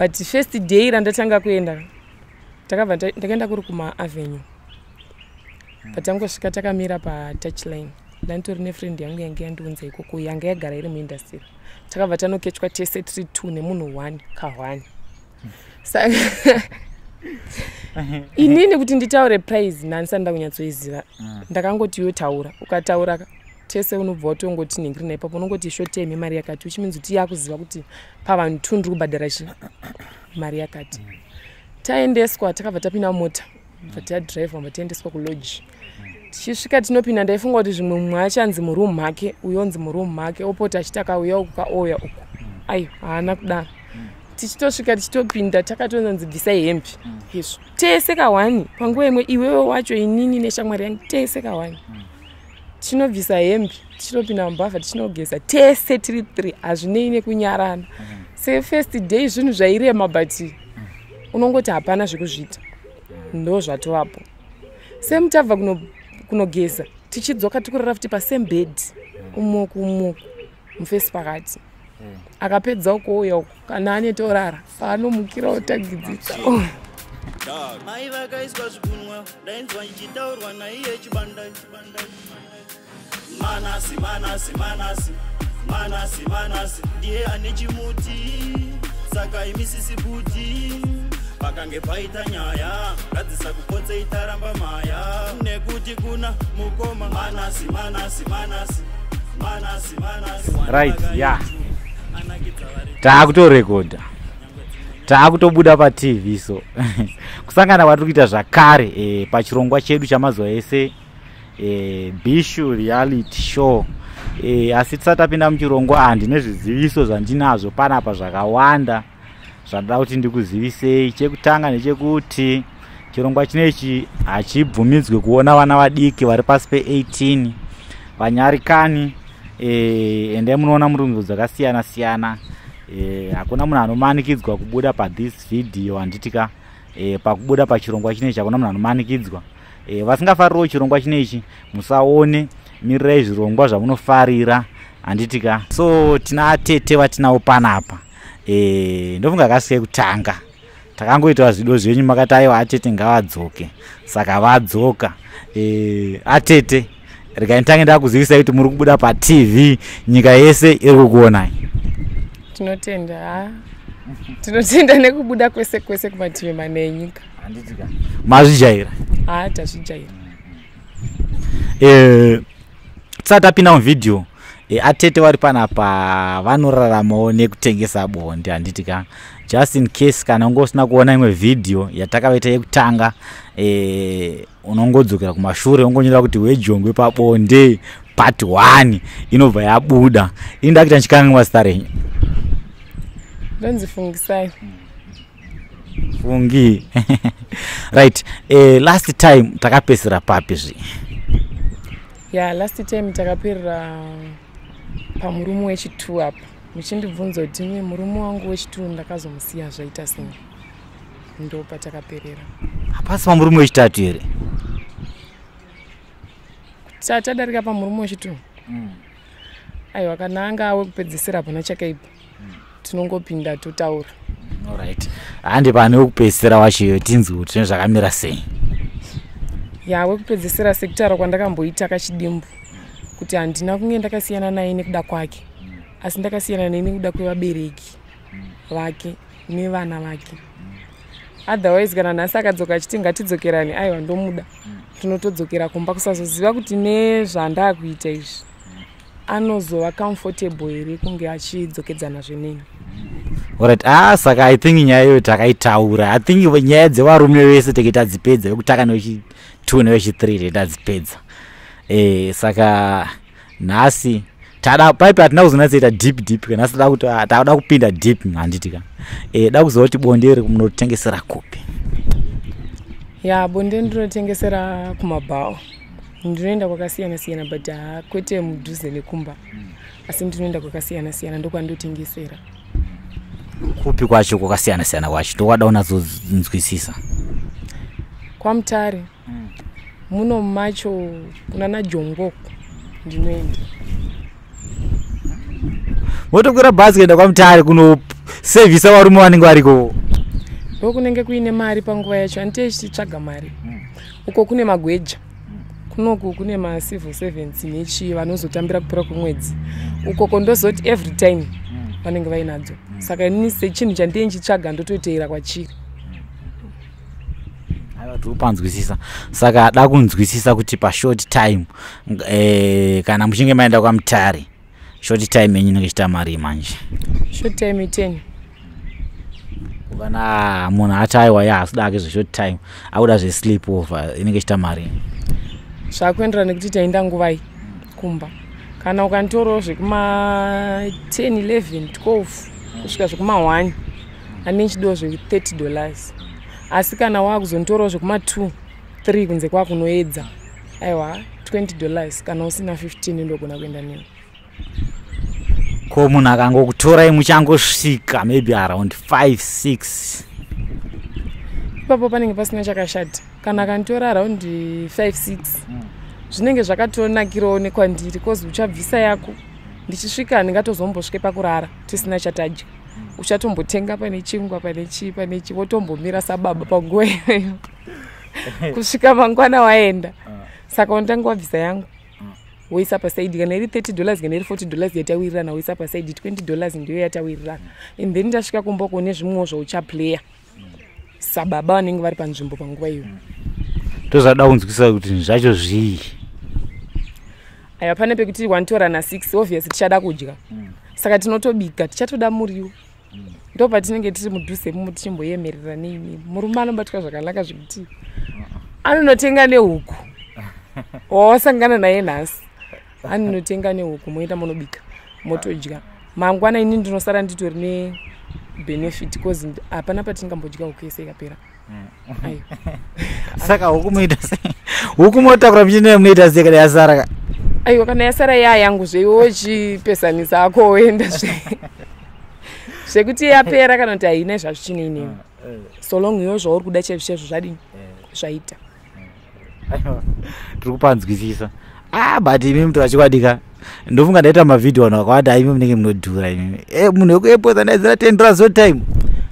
But first day randatanga kuenda, takabva ndakaenda kuri kumaavenue. Patangosvika takamira patouchline, ndanditori nefriend yangu yange yandiunza ikoko, yanga yagara iri muindustry. Takabva tanokechwa tese tiri two nemunhu one ka1. Saka inini kuti nditaure price, nhandisati ndakunyatsoiziva. Ndakangoti, "Yotaura." Ukataura tese unobva watongoti nhingiri naipapo, unongoti shoteme mari yakati, which means kuti yakuziva kuti pavanhu two ndiri kubhadhara chi mari yakati. Taendeswa, takabva tapinda mumota, bva tadhiraivha, bva taendeswa kulodge. Tichisvika tinopinda, ndaifunga kuti zvimwe mumwe achanzi muroom make, uyonzi muroom make, opota achiti akauya uku, kaouya uku. Aiwa, haana kudaro. Tichitosvika, tichitopinda, takatonzanzi, "Bvisai hembe." Izvo tese ka1 panguva imwe, iwewe wacho, inini neshamwari yangu, tese ka1 tichinobvisa hembe, tichitopinda mubhavha, tichinogeza tese tiri three. Hazvinei nekunyarana. Sefirst day zvinhu zvairema, but unongoti hapana zvekuzviita, ndo zvatovapo. Semutabva kunogeza, tichidzoka, tikurara futi pasame bed, umoku umoku, mufesi pakati. Akapedza ukuouya uku, kana anetorara paanomukira otagidzisa. Mai vakaiswa zvigunwa, ndainzwa ichitaurwa naiye Chibanda. Manasi, Manasi, Manasi, Manasi, Manasi ndiye ane chimuti. Saka imisisi buti pakange paita nyaya, ngadzisa kupotse itaramba maya, nekuti kuna mukoma Manasi, Manasi, Manasi, Manasi, Manasi. Right, yeah. Taakutorekodha, taakutobuda paTV. So kusangana kwatiri kuita zvakare pachirongwa chedu chamazuva ese, Bishu Reality Show. Asi tisati tapinda muchirongwa, handine zviziviso zvandinazvo panapa zvakawanda zvandoda kuti ndikuzivisei. Chekutanga ndechekuti chirongwa chinechi hachibvumidzwe kuona vana vadiki vari pasi pe18. Vanyarikani, endai munoona murunzo dzakasiyana siyana. Hakuna munhu anomanikidzwa kubuda pathis video, handitika? Pakubuda pachirongwa chinechi hakuna munhu anomanikidzwa. Vasingafaririwo chirongwa chinechi musaone, mirirai zvirongwa zvamunofarira, handitika? So tina tete vatinavo panapa. Ndofunga kasike kutanga takangoitawo zvido zvenyu, makati aiwa, atete ngavadzoke, saka vadzoka. Atete, regai nditange ndakuzivisai kuti muri kubuda paTV, nyika yese iri kukuonai. Tinotenda, ha, tinotenda nekubuda kwese kwese kumativi mana enyika. Handitika, mazvijaira? Ha, tazvijaira. Tisati tapinda muvhidhiyo, atete vari panapa vanoraramawo nekutengesa bonde, handitika? Just in case kana unge usina kuona imwe vhidhiyo yatakavaita yekutanga, unongodzokera kumashure, ungonyora kuti "Wejongwe pabonde part 1", inobva yabuda. Ini ndakuita ndichikanganwa zita renyu. Ndonzi Fungisai. Fungi, right. Last time takapedzisira papi zvi? Ya, last time takaperera pamurume wechi2 apa, muchindibvunza kuti mie murume wangu wechi2 ndakazomusiya zvaita sei. Ndo patakaperera. Hapasi pamurume wechitatu here? Tadarika pamurume wechi2. Aiwa, kana anga awe kupedzisira, hapana chakaipa, tinongopinda totaura. Alright, handi pane wekupedzisira wacho, tinzwe kuti zvinhu zvakamira sei. Ya, wekupedzisira, sekutaura kwandakamboita kachidimbu kuti handina kunge ndakasiyana naye nekuda kwake, asi ndakasiyana naye nekuda kwevabereki vake nevana vake. Otherwise kana nhasi akadzoka achiti ngatidzokerane, aiwa, ndomuda, tinotodzokera kumba. Kusazoziva kuti nezvandakuita izvi anozova comfortable here kunge achidzokedzana zveneni. Alright. Ah, saka I think nyaya iyoyo takaitaura. I think nyaya dzevarume vese tenge tadzipedza, vekutanga newechi2 newechi3 tenge tadzipedza. Saka nhasi tada paipi hatina kuzonatsoita deep deep. Kana nhasi toda kuti, ah, takuda kupinda deep, handiti ka? Da kuziva kuti bonde iri munotengesera kupi? Ya, bonde ndinotengesera kumabhawa. Ndinoenda kwakasiyana siyana, but ha, kwete mudhuze nekumba, asi ndinoenda kwakasiyana siyana, ndokwandotengesera. Kupi kwacho kwakasiyana siyana kwacho? Ndokwada kunatsonzwisisa. KwaMutare muno macho, kuna naJongoko ndinoenda. Motokwira bhazi kuenda kwaMutare? kunosevhisa varume vanenge variko. Ndokunenge kuine mari panguva yacho, handitei tichitsvaga mari. Uko kune magweja, kunoku kune macivil servants nechii vanozotambira kupera kwemwedzi. Ukoko ndozoti every time vanenge vainadzo. Saka inini sechinhu chandinenge ndichitsvaga, ndototeera kwachiri. Aiwa, tiri kupanzwisisa. Saka da kunzwisisa kuti pashort time, kana muchinge maenda kwaMutare, short time yenyu inenge ichiita mari manje? Short time 10. Kana munhu ati aiwa, ye haasida ake zveshort time, akuda zvesleep over, inenge ichiita mari? Zvakuenderana nekuti taenda nguvai kumba. Kana ukanitorawo zvekuma 10, 11, 12 kusvika zvekuma 1, ane chidiwo zve$30. Asi kana wakuzonitorawo zvekuma 2, 3 kunze kwakunoedza, aiwa, $20. Kana usina 15, ndogona kuenda newe. Ko munhu akangokutorai muchangosvika maybe around 5, 6? Ipapo panenge pasina chakashata. Kana akanditora around 5, 6, zvinenge zvakatonakirawo nekwandiri, cause uchabvisa yako. Ndichisvika handingatozombosvike pakurara tisina chatadya. Uchatombotenga pane chingwa, pane chii, pane chii, wotombomira sababa panguva iyoyo kusvika mangwana waenda. Saka unotanga wabvisa yangu, woisa paside. Kana iri $30, kana iri $40 yatawirirana, woisa paside. $20 ndiyo yatawirirana, and then tasvika kumba kune zvimwewo zvauchaplaya sababa vanenge vari panzvimbo panguva iyoyo. Tozvada kunzwisisa kuti zvinhu zvacho zvii. Aiwa, pane pekuti wanditora na6, obviously tichada kudya, saka tinotobika, tichatoda muriwo. Ndo patinenge tiri mudhuze mumo tichimboyemerera neimi. Murume anobatwa zvakanaka zvekuti anonotenga nehuku. Wawasangana naye nhasi, anonotenga nehuku, moenda munobika, motodya. Mangwana ini ndinosara nditori nebenefit, cause hapana patingambodya huku yese ikapera. Aiwa. Saka huku munoita sei? Huku munotakura muchienda, munoita sei kana yasara ka? Aiwa, kana yasara yaa yangu zveiwo, chipesanisa ako woenda zve. Zvekuti yapera kana kuti haina, zvazvichinei newe, so long iwo zvauri kuda chaizvo chaizvo zvadini, zvaita. Tiri kupanzwisisa. Ah, but imi mutora chokwadi ka, ndofunga ndaita mavhidhio, vanhu vakawanda. Imi munenge munodhura imimi. Munhu wekuAirport andaidzira $10 short time.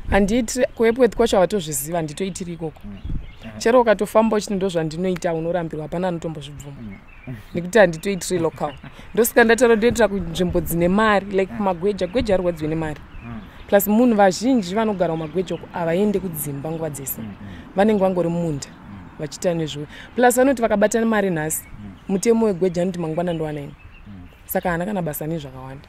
Handiitiri kuAirport kwacho, havatozviziva. Handitoitiri ikoko. Chero ukatofamba uchiti ndo zvandinoita, unorambirwa, hapana anotombozvibvuma, nekuti handitoitiri local. Ndosaka ndataura, ndoitira kunzvimbo dzine mari, like kumagweja. Gweja arwadziwe nemari, plus munhu vazhinji vanogara mumagweja uko havaende kudzimba nguva dzese, vanenge vangori mumunda vachiita nezvo. Plus vanoti vakabatana mari nhasi, mutemo wegweja anoti mangwana ndowana ini, saka haana kana basa nezvakawanda.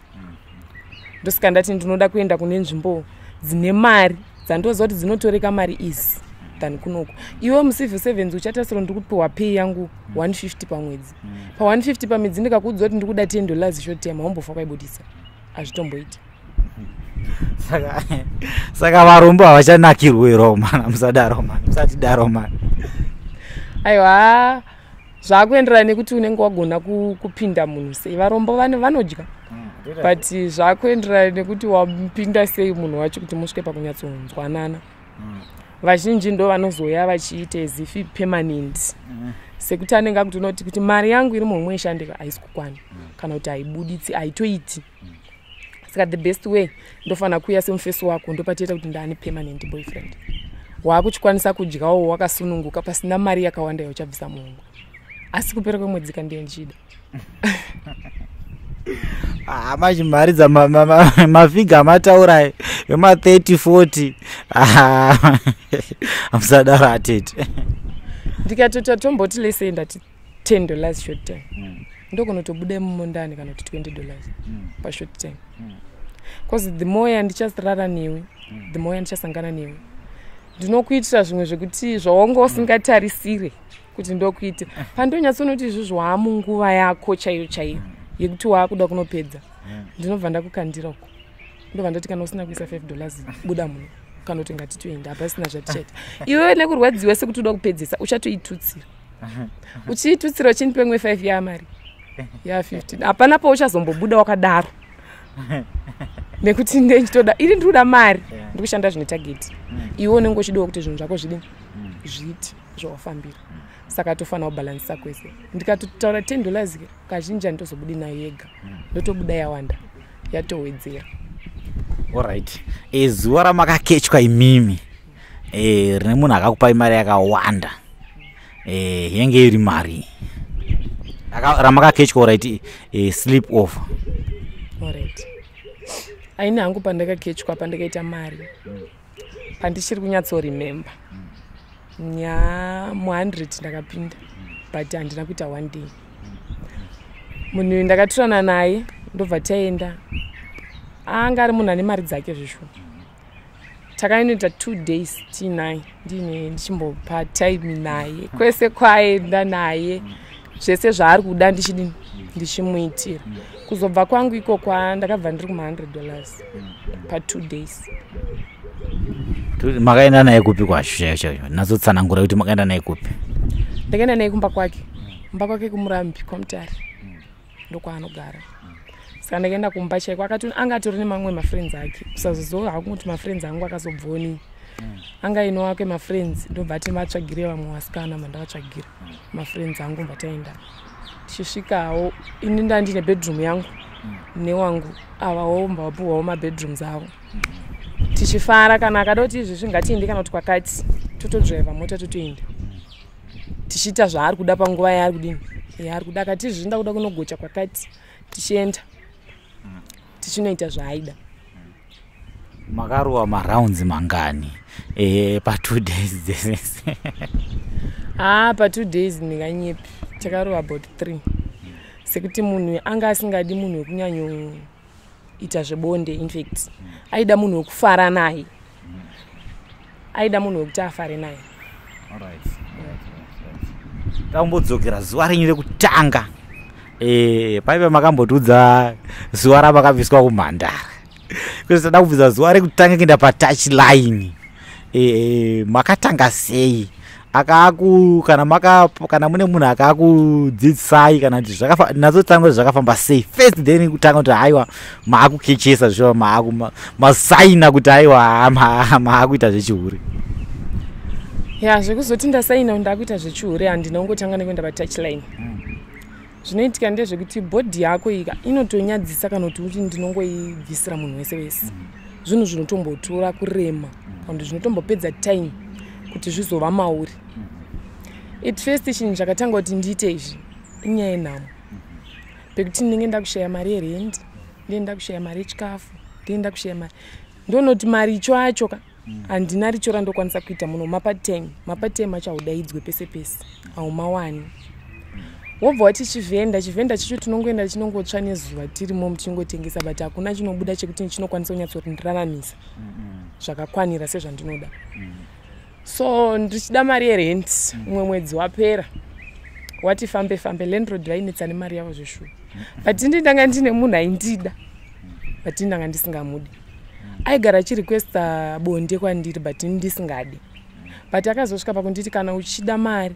Ndosaka ndati ndinoda kuenda kune nzvimbo dzine mari, dzandoziva kuti dzinotoreka mari easy than kunoku. Iwe mucivil servants uchatasira ndiri kupiwa pay yangu 150 pamwedzi. Pa150 pamwedzi, ndikakuudza kuti ndiri kuda $10 short time, haumbofa kwaibudisa, hazvitomboiti. Saka varombo havachanakirwe mana? Musadaro mani, musatidaro mani. Aiwa, zvakuenderana nekuti unenge wagona kupinda munhu sei. Varombo vanodya, but zvakuenderana nekuti wapinda sei munhu wacho kuti musvike pakunyatsonzwanana. Vazhinji ndo vanozoya vachiita as if permanent, sekuti anenge akutoona kuti mari yangu iri muhomwe ishandika haisi kukwana, kana kuti haibuditsi, haitoiti. Saka the best way, ndofanira kuuya semufesi wako, ndopatoita kuti ndaane permanent boyfriend, waakuchikwanisa kudyawo wakasununguka pasina mari yakawanda yauchabvisa muhomwe. Asi kupera kwemwedzi kandiye ndichida. Ah, manje mari dzamafigures amataura ema30, 40, hamusadaro atete. Ndikatota tomboti lesei ndati $10 short time, ndokunotobuda mumundani, kana kuti $20 pashort time, because the more yandichasirara newe, the more yandichasangana newe, ndinokuitira zvimwe zvekuti zvawanga usingatarisire kuti ndokuite. Pandonyatsonoti izvozvo waamunguva yako chaiyo chaiyo yekuti waakuda kunopedza, ndinobva ndakukandira uko, ndobva ndati kana usina kuisa $5, buda muno, kana kuti ngatitoenda, hapasina zvatichaita. Iwewe nekurwadziwa sekuti uda kupedzesa, uchatoitutsira, uchiitutsira uchindipe imwe 5 yamari ya15, hapana pauchazombobuda wakadaro, nekuti ndechitoda iri, ndiri kuda mari, ndiri kushanda zvine target. Iwe unenge uchidiwa kuti zvinhu zvako zvidini, zviite zvawafambira. Saka tofanira kubhalansisa kwese. Ndikatotaura $10, kazhinji handitozobudi nayo yega, ndotobuda yawanda, yatowedzera. Alright, zuva ramakakechwa imimi, rine munhu akakupai mari yakawanda, yenge iri mari ramakakechwa? Alright, sleep over. Alright, aini hangu pandakakechwa, pandakaita mari, pandichiri kunyatsoremember, nya mu100 ndakapinda, but handina kuita one day. Munhu uyu ndakaturana naye, ndobva taenda. Anga ari munhu ane mari dzake zvishuwa. Takainoita 2 days tiinaye, ndiine ndichimbopa time naye, kwese kwaenda naye, zvese zvaari kuda ndichidini, ndichimuitira. Kuzobva kwangu ikokwa ndakabva ndiri kuma$100 pa2 days. Makaenda naye kupi kwacho chaiyo chaiyo? Natsotsanangura kuti makaenda naye kupi. Ndakaenda naye kumba kwake, kumba kwake kumurambi kwaMutare, ndokwaanogara. Saka ndakaenda kumba chaiko, akati anga atori nemamwe mafriends ake. Usazoziva hako kuti mafriends angu akazobvoni, anga aine wake mafriends. Ndobva ati vatsvagire vamwe vasikana, mandavatsvagira mafriends angu. Mbva taenda. Tichisvikawo, ini nda ndine bedroom yangu newangu, avawo mbva vapuhwawo mabedrooms avo. Tichifara, kana akada kuti izvezvi ngatiende kana kuti kwakati, totodhiraivha mota totoenda, tichiita zvaari kuda panguva yaari kudini, yaari kuda. Akati izvezvi ndakuda kunogocha kwakati, tichienda tichinoita zvaaida. Makarova marounds mangani pa2 days dzesese? Haa, pa2 days ndinganyepi, takarova about three, sekuti munhu anga asingadi munhu wekunyanyoita zvebonde. Infact aida munhu wekufara naye, aida munhu wekuti afare naye. Tambodzokera zuva renyu rekutanga. Paive makambotiudza zuva ramakabviswa kumhandara, kwese tada kubvisa zuva rekutanga kuenda patouch line. Makatanga sei? Akaaku kana maka kana mune munhu akaakudzidzisai, kana kuti natsotanga kuti zvakafamba sei first, then kutanga kuti haiwa, maakukechesa zviva maaku masaina kuti aiwa, maakuita zvechihure? Ya, zvekuzoti ndasaina kuti ndakuita zvechihure, handina kungotanga nekuenda patouch line. Zvinoitika ndezvekuti body yako ika inotonyadzisa, kana kuti uti ndinongoibvisira munhu wese wese. Zvinhu zvinotombotora kurema, kana kuti zvinotombopedza time kuti zvizova mauri. At first chinhu chakatanga kuti ndiite izvi inyaya yenhamo, pekuti ndinenge ndakushaya mari yerendi, ndinenge ndakushaya mari yechikafu, ndinenge ndakushaya mari. Ndonoti maricho acho ka, handina richo randokwanisa kuita muno. Mapart-time, mapart-time acho haudaidzwe pese pese, haumawani. Wobva wati chivhenda, chivhenda chicho tinongoenda chinongotsva nezuva tirimo tichingotengesa, but hakuna chinobuda chekuti chinokwanisa kunyatsondiraramisa zvakakwanira sezvandinoda. So ndichida mari yerent, umwe mwedzi wapera, wati fambe fambe, landlord vainetsa nemari yavo zveshuwa. But indi ndanga ndine munhu aindida, but ndanga ndisingamudi. Aigara achirequesta bonde kwandiri, but ini ndisingadi. But akazosvika pakunditi kana uchida mari,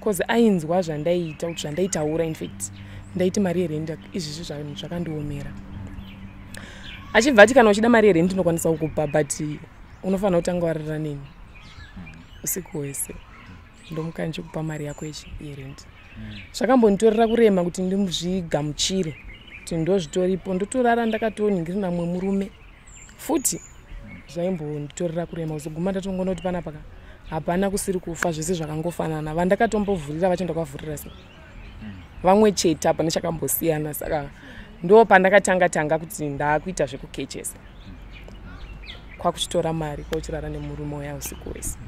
cause ainzwa zvandaiita, kuti zvandaitaura, infact ndaiti mari yerendi izvizvi zvakandiomera. Achibva ati kana uchida mari yerendi ndinokwanisa kukupa, but unofanira kutanga warara neni usiku hwese, ndomuka ndichikupa mari yako yerendi. Zvakambonditorera kurema kuti ndizvigamuchire kuti ndozvitoripo, ndotorara ndakatoningirina mumwe murume futi. Zvaimbonditorera kurema kuzoguma ndatongoona kuti panapa ka hapana kusiri kufa, zvese zvakangofanana. Vandakatombovhurira vacho ndakavhurira sei vamwe chete, hapana chakambosiyana. Saka ndo pandakatanga tanga kuti ndaakuita zvekukechesa, kwakuchitora mari, kwakuchirara nemurume uya usiku wese.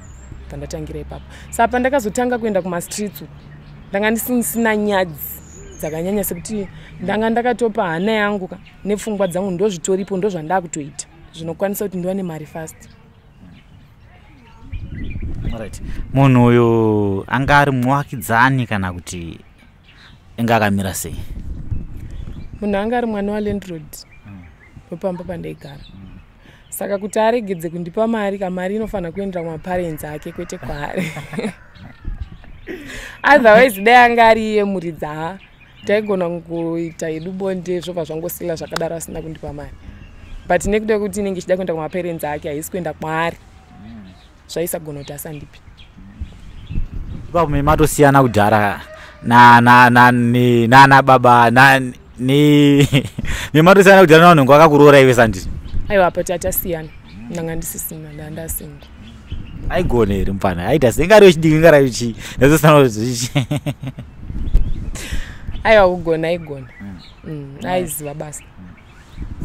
Pandatangira ipapo. Saka pandakazotanga kuenda kumastreets uku, ndanga ndisina nyadzi dzakanyanya, sekuti ndanga ndakatopa hana yangu ka nepfungwa dzangu, ndozvitoripo, ndozvandakutoita zvinokwanisa kuti ndiwane mari fast. Alright. Munhu uyu anga ari muwakidzani kana kuti anga akamira sei? Munhu anga ari mwana walandlord wepamba pandaigara. Saka kuti aregedze kundipa mari, kamari inofanira kuendera kumaparents ake, kwete kwaari. Otherwise dai anga ari iye muridzi, ha, taigona kungoita hedu bonde zvobva zvangosila zvakadaro asina kundipa mari. But nekuda kwekuti inenge ichida kuenda kumaparents ake, haisi kuenda kwaari, zvaisagona kuti asandipi. Ipapo matosiyana kudhara nana baba, nematosiyana kudhara navanhu vakakuroora iwe, sanditi? Aiwa, apa tatasiyana, ndanga ndisisina, ndandasinga. Aigona here mupfana? Aita sei? Ingari wechidiki, ingari wechi ndazosana zvichi. Aiwa, kugona aigona. Aiziva basa.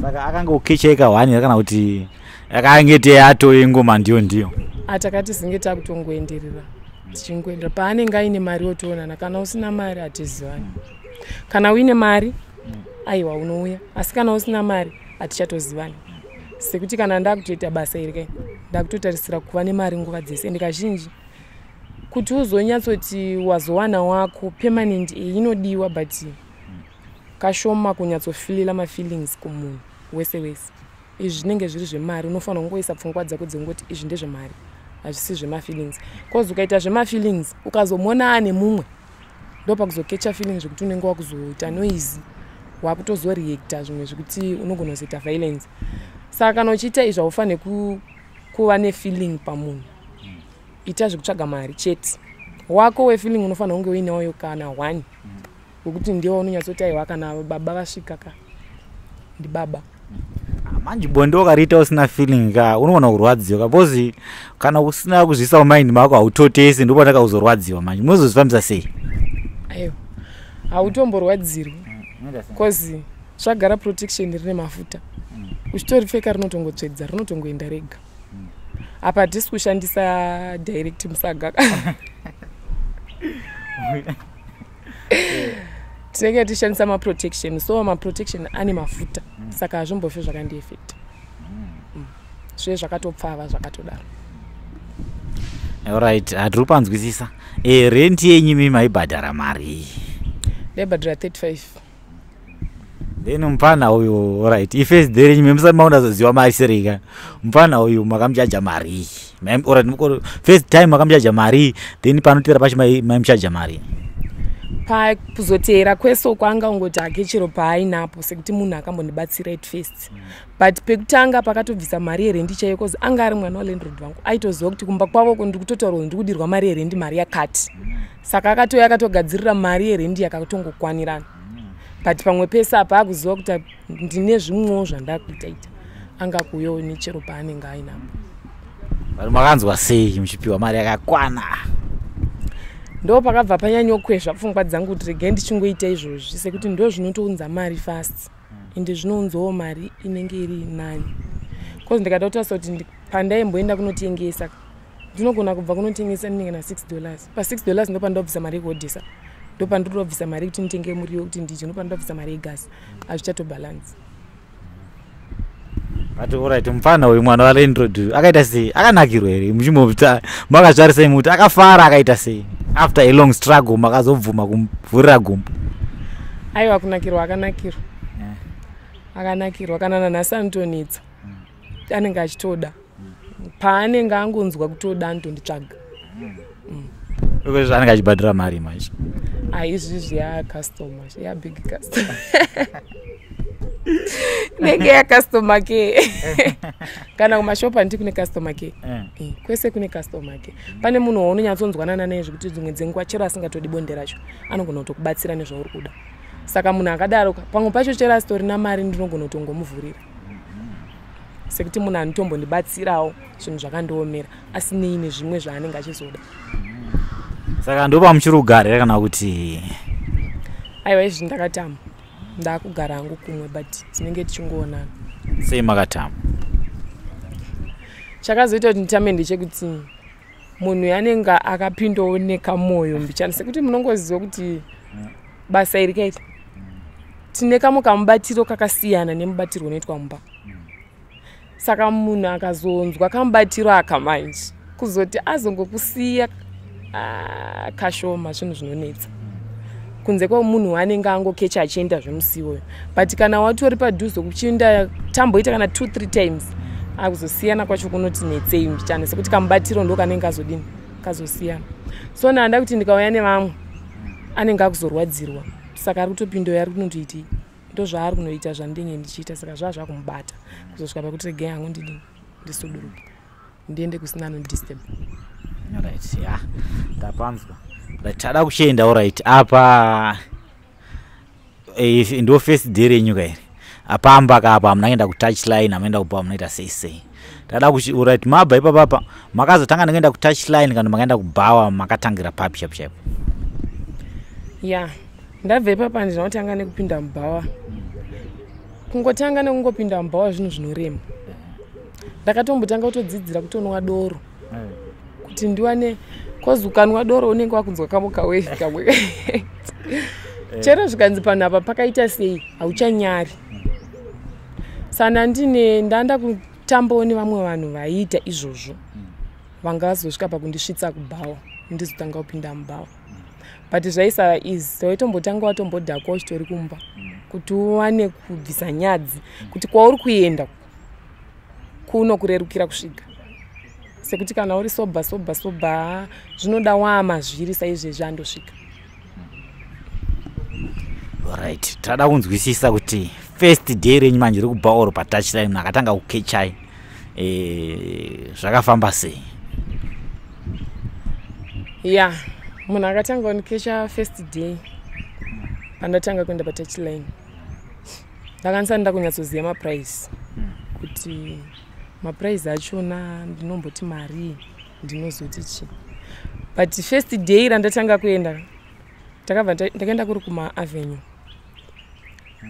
Saka akanga ukechaika one here, kana kuti akangete atove ngoma ndiyo ndiyo? Atakati zinge takutongoenderera, tichingoendera. Paanenge aine mari otoonana, kana usina mari hatizivani. Kana uine mari, aiwa, unouya, asi kana usina mari hatichatozivani. Sekuti kana ndakutoita basa iri kai, ndakutotarisira kuva nemari nguva dzese. Ende kazhinji kuti uzonyatsoti wazowana wako permanent, iyi inodiwa, but kashoma kunyatsofilila mafeelings kumunhu wese wese. Izvi zvinenge zviri zvemari, unofanira kungoisa pfungwa dzako dzengoti izvi ndezvemari, hazvisi zvemafeelings, cause ukaita zvemafeelings ukazomona ane mumwe, ndopakuzokecha feelings, zvekuti unenge wakuzoita noise, wakutozoreacta zvimwe zvekuti unogona kuzoita violence. Saka kana uchiita izvi, haufaniri kuva nefeeling pamunhu. Ita zvekutsvaga mari chete. Wako wefeeling unofanira kunge uinewayo kana one, wekuti ndiwo unonyatsoti aiwa, kana baba vasvika ka, ndibaba. Manje bonde ukariita usina feeling ka, unogona kurwadziwa, because kana usina kuzviisa mumind mako, hautotesi, ndopanaka kuzorwadziwa. Manje munozozvifambisa sei? Aiwa, hautomborwadzirwi, cause zvagara protection rine mafuta, uchitoripfeka rinotongotsvedza, rinotongoenda rega. Apa hatisi kushandisa direct musaga, tinenge tichishandisa maprotection. So maprotection ane mafuta, saka hazvimbofi zvakandiefecta. Zvive zvakatopfava, zvakatodaro. Alright, hatiri kupanzwisisa. Rent yenyu imi maibhadhara mari? Ndaibhadhara 35. Then mupfana uyu, alright, ifirst day renyu memusati maundazoziva mari sereka, mupfana uyu makamuchaja mari? Alright, first time makamuchaja mari, then panotera pacho maimuchaja mari? Pakuzoteera kwese kwanga ungoti hake chero paainapo, sekuti munhu akambondibatsira at first, but pekutanga pakatobvisa mari yerendi chaiyo, cause anga ari mwana walandlord vangu, aitoziva kuti kumba kwavoko ndiri kutotaura kuti ndiri kudirwa mari yerendi, mari yakati. Saka akatouya akatogadzirira mari yerendi yakatongokwanirana. But pamwe pese apa akuziva kuti ndine zvimwewo zvandakuitaita, anga kuuyawo nechero paanenge ainapo. Vari makanzwa sei muchipiwa mari yakakwana? Ndo pakabva panyanyokwezva pfungwa dzangu kuti regai ndichingoita izvozvi, sekuti ndo zvinotounza mari fast, ende zvinounzawo mari inenge iri nani, cause ndikada kutarisa kuti pandaimboenda kunotengesa, ndinogona kubva kunotengesa ndinenge na$6. Pa$6 ndo pandobvisa mari yekuhodhesa, ndo pandinobvisa mari yekuti nditenge muriwo kuti ndidye, ndo pandinobvisa mari yegasi, hazvichatobalance. But alright, mufana uyu, mwana walandlord, akaita sei? Akanakirwa here? Muchimboita makazvarisai muti akafara, akaita sei after a long struggle makazobvuma kumuvhurira gumbo? Aiwa, kunakirwa akanakirwa, akanakirwa. Kana nanhasi anotonetsa, anenge achitoda. Paanenge angonzwa kutoda, anotonditsvaga. Ukozvo anenge achibhadhira mari manje? Aizvizvi yacustomer, yabig customer, inenge yacustomer care. Kana kumashopu handiti kune customer care? Kwese kune customer care. Pane munhu waunonyatsonzwanana naye zvekuti dzimwe dzenguva chero asingatodi bonde racho, anogona kutokubatsira nezvauri kuda. Saka munhu akadaro, pamwe pacho chero asitorina mari, ndinogona kutongomuvhurira, sekuti munhu anotombondibatsirawo zvinhu zvakandiomera, asinei nezvimwe zvaanenge achizoda. Saka ndopamuchiri kugarira, kana kuti? Aiwa, izvi ndakatama, ndaakugara hangu kumwe, but tinenge tichingoonana. Sei makatama? Chakazoita kuti nditame ndechekuti munhu anenge akapindawo nekamwoyo mbichana, sekuti munongoziva kuti basa iri kaita tine kamwe kamubatiro kakasiyana nemubatirwo unoitwa mumba. Saka munhu akazonzwa kamubatiro aka manje, kuzoti azongokusiya, ah, kashoma, zvinhu zvinonetsa, kunze kwemunhu anenge angokecha achienda zvemusiwoyo. But kana watori padhuze, kuchienda tamboita kana 2 3 times, akuzosiyana kwacho kunoti netsei mbichana, sekuti kamubatiro ndo kanenge kazodini, kazosiyana. So ndanda kuti ndikauya nevamwe, anenge akuzorwadzirwa. Saka ari kutopindoyo, ari kunotoitei, ndo zvaari kunoita zvandinge ndichiita. Saka zvaa zvakumubata kuzosvika pakuti regai hangu ndidini, ndisuduruke, ndiende kusina anondisturb. Right, ya, ndapanzwa. Right, tada kuchienda. Alright, apa ndo first day renyu kairi. Pamba kapa hamuna kuenda kutouchline, hamuenda kubhawa, munoita sei sei? Tada kuti, right, mabva ipapapa, makazotanga nekuenda kutouchline kana makaenda kubhawa? Makatangira papi chaipo chaipo? Ya, ndabva ipapa ndinotanga nekupinda mubhawa. Kungotanga nekungopinda mubhawa zvinhu zvinorema. Ndakatombotanga kutodzidzira kutonwa doro kuti ndiwane, 'cause ukanwa doro unenge wakunzwa kamwe kawave kamwe. Chero zvikanzi panhu apa pakaita sei, hauchanyari. Sana ndine ndanda kutambawo nevamwe vanhu vaiita izvozvo, vanga vazosvika pakundisvitsa kubhawa, ndizotanga kupinda mubhawa. But zvaisava easy. Waitombotanga watombodhakwa uchitori kumba kuti uwane kubvisa nyadzi, kuti kwauri kuenda kuno kurerukira kusvika, sekuti kana uri sober sober sober, zvinoda waamazviri saizvezvi andosvika. Right, tada kunzwisisa kuti first day renyu manje rekubhawa oro patouchline, munhu akatanga kukechai, zvakafamba sei? Ya, munhu akatanga kundikecha first day pandatanga kuenda patouchline, ndakanisa nda kunyatsoziva maprice, kuti maprice achona ndinomboti mari, ndinozoti chi. But first day randatanga kuenda, takabva ndakaenda kuri kumaavenue.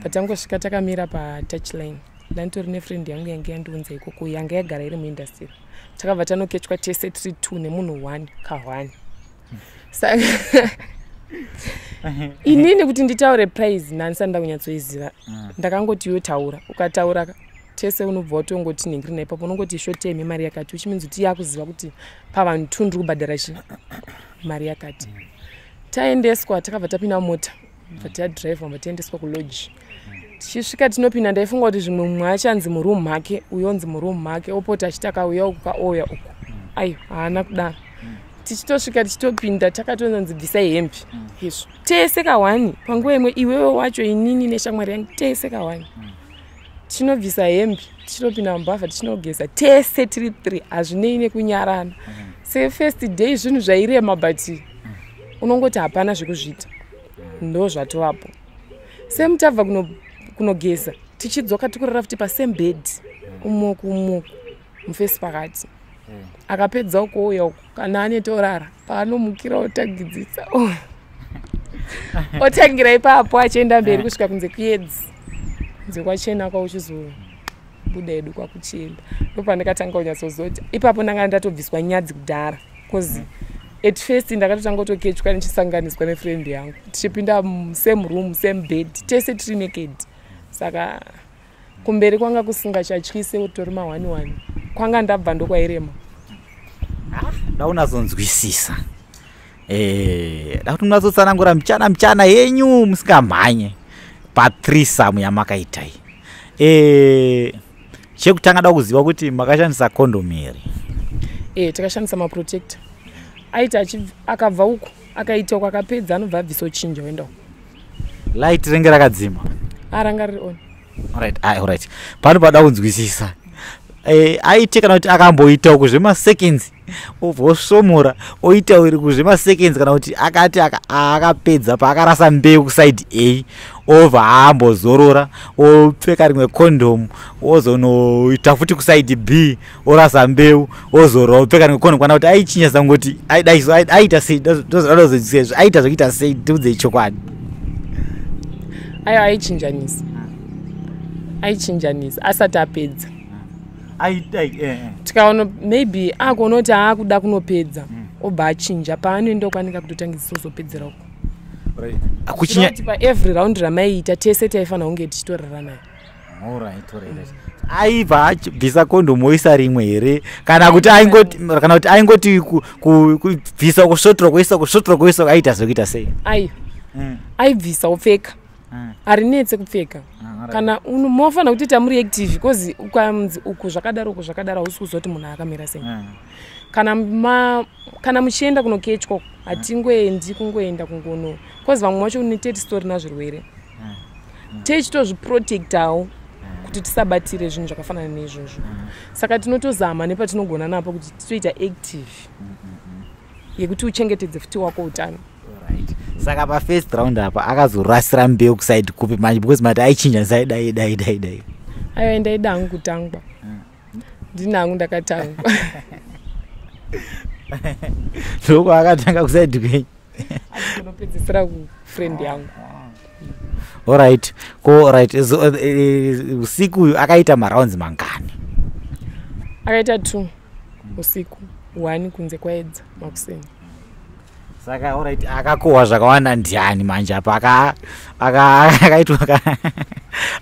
Patangosvika, takamira patouchline, ndanditori nefriend yangu yange yandiunza ikoko, yanga yagara iri muindustry. Takabva tanokechwa tese tiri two nemunhu one ka1. Saka inini kuti nditaure price, ndandisati ndakunyatsoiziva. Ndakangoti iwe taura. Ukataura tese unobva watongoti nhingi ipapo, unongoti short term mari yakati, which means kuti yakuziva kuti pavanhu two ndiri kubhadhara chi mari yakati. Taendeswa, takabva tapinda mumota, bva tadhiraivha, bva taendeswa kulodge. Tichisvika, tinopinda, ndaifunga kuti zvimwe mumwe achanzi muroom make, uyonzi muroom make, opota achiti akauya uku, kaouya uku. Aiwa, haana kudaro. Tichitosvika, tichitopinda, takatononzi bvisai hembe. Izvo tese ka1 panguva imwe, iwewe wacho, inini neshamwari yangu, tese ka1 tichinobvisa hembe, tichitopinda mubhavha, tichinogeza tese tiri three. Hazvinei nekunyarana. Sefirst day zvinhu zvairema, but unongoti hapana zvekuzviita, ndo zvatovapo. Semutabva kunogeza, tichidzoka, tikurara futi pasame bed, umoku umoku, mufesi pakati. Akapedza ukuuya uku, kana anetorara paanomukira, otangidzisa, otangira ipapo achienda mberi kusvika kunze kuyedzi, kunze kwachena, kwauchizobuda edu kwakuchienda. Ndopandakatanga kunyatsozoti ipapo ndanga ndatobviswa nyadzi kudhara, 'cause at first ndakatotanga kutokechwa ndichisanganiswa nefriend yangu, tichipinda same room, same bed, tese tiri naked. Saka kumberi kwanga kusingachatyise, utori ma1 1. Kwanga ndabva ndokwairema. Daunazonzwisisa, da kuti munatsotsanangura muchana muchana yenyu, musingamhanye pathreesome yamakaitai. Chekutanga, da kuziva kuti makashandisa condom here? E, takashandisa maprotector. Aiti akabva uku, akaita uku, akapedza, anobva abvisa, ochinja, oenda uku. Light renge rakadzima? Aranga riri on. Alright, ah, alright, pano pada kunzwisisa. Aite kana kuti akamboita uku zvemaseconds, obva osvomora, oita iri kuzvemaseconds, kana kuti akati akapedza paakarasa mbeu kuside A, obva aambozorora, opfeka rimwe condom, ozonoita futi kuside B, orasa mbeu, ozorora, opfeka rimwe condom, kana kuti aichinyasa kungoti aidaiso, aita sei? Ndozodazozvizvo aita zvekuita sei? Tiudzei chokwadi. Aiwa, aichinjanisa, aichinjanisa asati apedza. Tikaona maybe akuona kuti aakuda kunopedza, obva achinja paanoenda ukwanika kutotangisa, ozopedzera uko. Kuchinya Kuti paevery round ramaiita tese taifanira kunge tichitorara naye. Alright. Aibva achibvisa kondomu oisa rimwe here, kana kuti aingoti, kana kuti aingoti kubvisa, kusvotora, kuisa, kusvotora, kuisa, aita zvekuita sei? Aiwa, aibvisa, opfeka. Harinetse kupfeka. Kana mofanira kutoita muri active, because ukanzi uku zvakadaro, uku zvakadaro, hausi kuziva kuti munhu akamira sei. Kana muchienda kunokechwa, hatingoendi kungoenda kungono, because vamwe vacho unete tisitorina zvirwere, techitozviprotectawo kuti tisabatire zvinhu zvakafanana neizvozvo. Saka tinotozama nepatinogona napo kuti titoita active yekuti uchengetedze futi wako utano. Right. Saka pafirst round apa akazorasira mbeu kuside kupi manje, because mati aichinja sai dai dai dai dai? Aiwa, ndaida hangu kutangwa, ndini hangu ndakatangwa. Ndoko akatanga kuside kwenyu? Achitonopedzisira kufriend yangu. Alright, ko right, so usiku uyu akaita marounds mangani? Akaita two usiku, one kunze kwaedza makuseni. Saka alright, akakohwa zvakawanda ndiani manje apa? Akaitwa